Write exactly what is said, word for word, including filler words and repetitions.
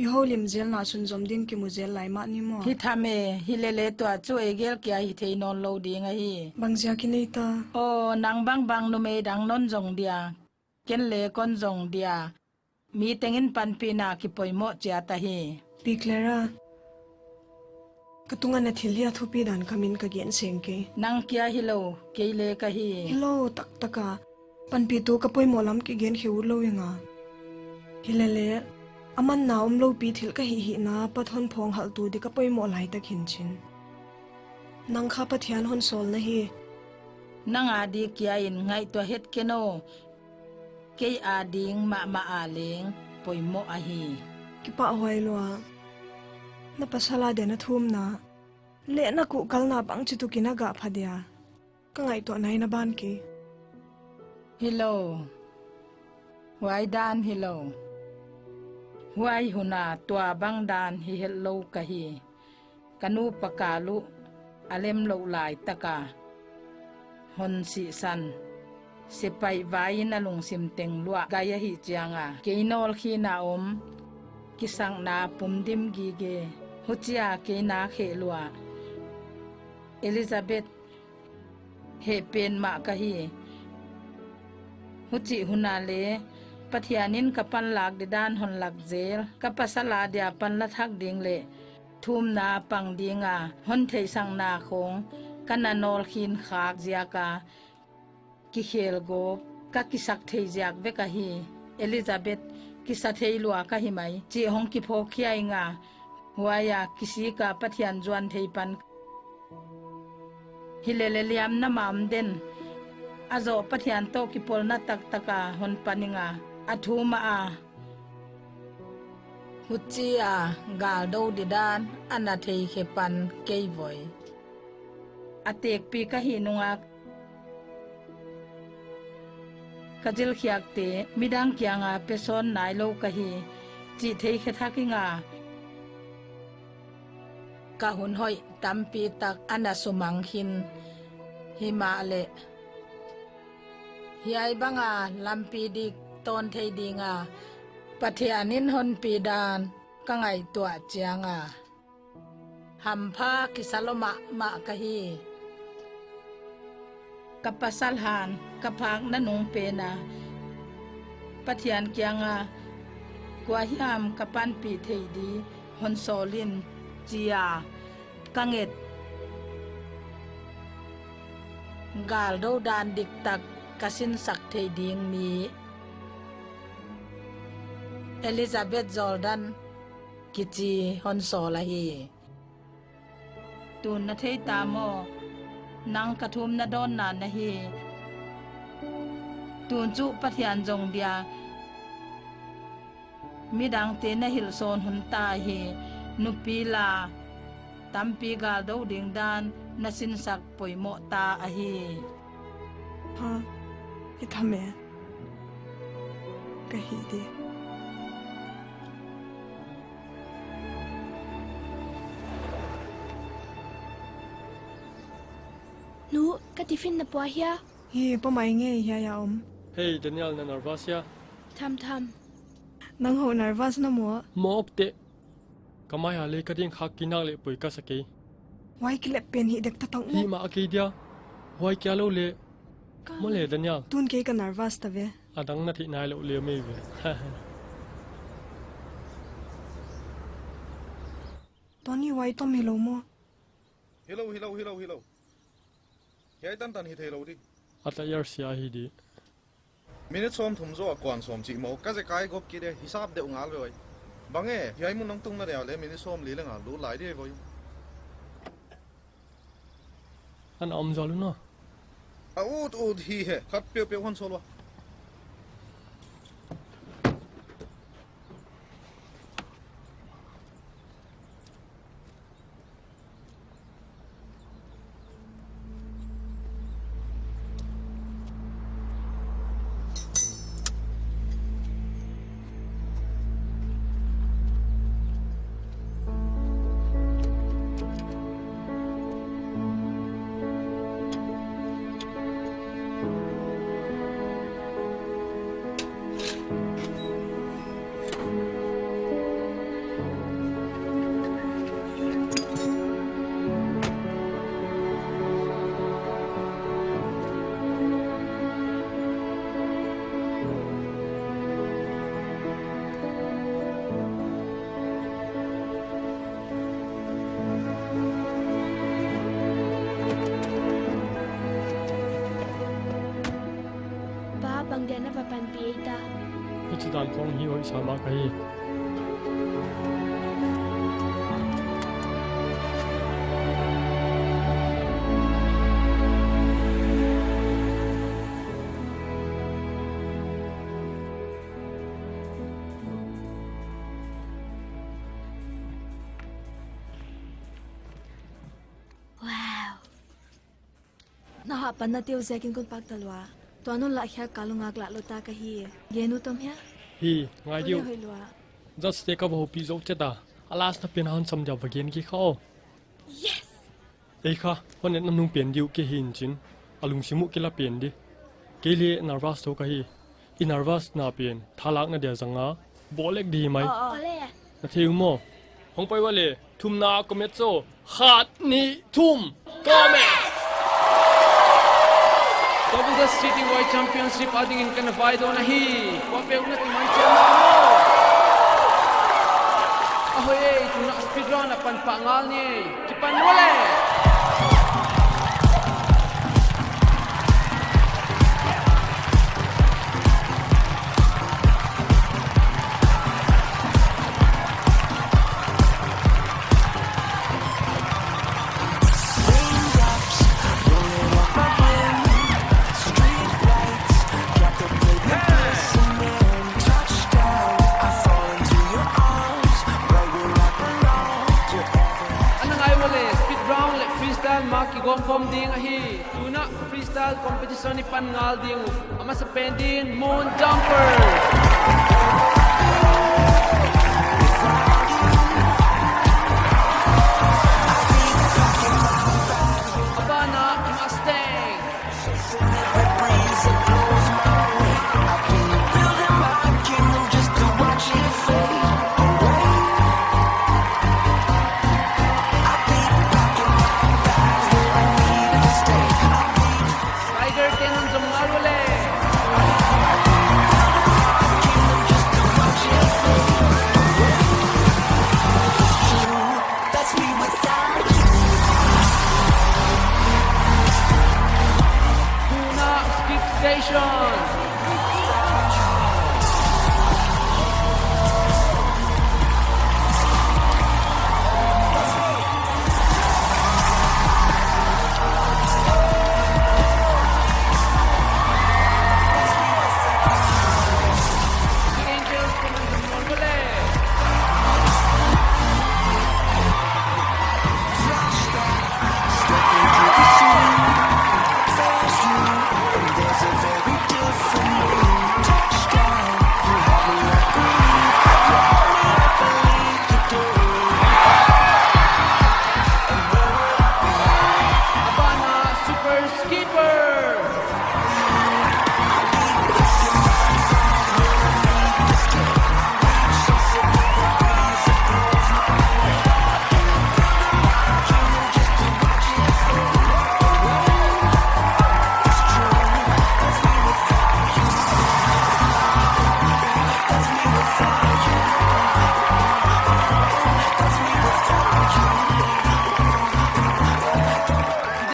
I houlim zelna sunzom din kimu zel lai mah ni maw? Hi tham e, hilele tua chu ei gel kia hi thei nawn lou ding ahi. Bang ziak i nei ta? Aw, nang bangbang numei dang non zong dia, ken le kon zong dia, mi tengin panpihna kipoimoh chiat ahi. Pi Clara, ka tunga na thil hia thupi dan ka min ka gen seng kei. Nang kia hilou, kei le ka hi. Hilou taktak a, panpihtu ka poimoh lam kigen khe ut lou ing a. Hilele, a manna omlou pi thil ka hihhihna pat hon phawng halhtu di ka poimoh lai tak hi'n chin. Nang kha Pathian hon sawl na hi. Nang a di kia in ngaihtuah het ken aw. Kei a ding mahmah a leng poimoh ahi. Kipahhuai lua. Na pasal a dia na thumna leh na kuhkalna bangchituk in a gah pha dia. Ka ngaihtuah nai na ban kei. Hilou. Huai dan hilou. Huai hun a tua bang dan hi hetlou ka hi. Ka nupa kal uh a lemlouh lai tak a hon sihsan. Sepaih vai in a lungsim teng luah gai ahih chiang a kei nawlkhin a om. Kisakna pum dim gige. Huchia kei na khe lua. Elizabeth, heh pen mah ka hi. Huchih hun a le Pathian in ka panlak didan hon lak zel, ka pasal a dia panla thak ding leh thumna pang ding a hon theihsakna khong ka na nawlkhin khak ziak a kikhel gawp, ka kisak thei ziak vek ahi. Elizabeth, kisa thei lua ka hi mai chih hong kiphawk khia ing a, huai a kisik a Pathian zuan thei pan. Hilele liamna mah om den. A zoh Pathian toh kipawlna taktak a hon pan ing a, a thu mah a. Huchia gal dou didan a na thei khe pan kei voi. A tekpi ka hih nung a ka zilkhiakte midang kiang a pe sawn nailou ka hi chih thei khe thak ing a. Ka hun hoih tampi tak a na sumang khin himahleh, hiai bang a lampi dik tawn thei ding a Pathian in hon pi dan ka ngaihtuah chiang a hampha kisa lou mahmah ka hi. Ka pasal han ka phakna nung pen a Pathian kiang a kua hiam ka panpih thei di hon sawl in chi a ka nget. Gal dou dan diktak ka sinsak thei ding mi Elizabeth Jordan kichi hon sawl ahi. Tun na thei ta maw? Nang ka thumna dawnna na hi. Tun chu Pathian zong dia midangte na hilh sawn hun ta hi. Nupi la tampi gal dou ding dan na sinsak poimoh ta ahi. Ha, i tham e. Ka hih di. Nu, ka tiffin na pua hia? Hi, pua mai ngei, hiai a om. Hey, Daniel, na nervous hia? Tham tham. Nang hoh nervous na maw? Mawk teh. Ka mai a lei ka ding khak kinak leh poi ka sa kei. Huai kilep pen hi dek ta tang maw? Hi mah a kei dia. Huai kia lou leh. Ka maw le, Daniel. Tun kei ka nervous ta ve. A dang na theih nai lou leh mai ve. Tony, huai tom hilou maw? Hilou, hilou, hilou, hilou. Hiai tantan hi theilou di. A tyre sia hi di. Minute sawmthum zoh a kuan sawm chih maw, ka zekai gop kei di, hisap deuh ngal ve oi. Bang e, hiai mun nang tungna dia leh minute sawmli leh nga lut lai di voi. Ana om zual un a. A ut ut hi e, khat peuhpeuh hon sawl ua. va panpih ei ta. Hichidan khong hi hoih sa mah ka hi. Wow. Na hahpanna te uh ziakin kon pakta lua. Tua nung lah hiai ka lungak lah lou ta ka hi. Gen uh tom hia? Hi, ngai diu. Hoih lua. Judge te ka va houpih zou chet a. A last na pen handsome dia va gen kik kha aw. Yes! Ei kha, hon et na nung pen diu ke hi in chin. A lungsim uh kila pen di. Kei leh nervous tou ka hi. I nervous na pen, thalakna dia zanga, bawlek di mai. Aw, aw. Ole. Na thei uh maw? Hong pai ua leh, thumna Comets aw. Khat, nih, thum. Comets! Double Dutch Citywide Championship adingin ka na vaidawn ahi. Kuapeuh na kiman chian na maw? Ahoih e, tuna speed round a pan pah ngal ni. Kipan ua leh. Ana ngai ua leh, speed round leh freestyle mah kigawm khawm ding ahi. Tuna freestyle competition i pan ngal ding uh. A masapen din Moon Jumpers.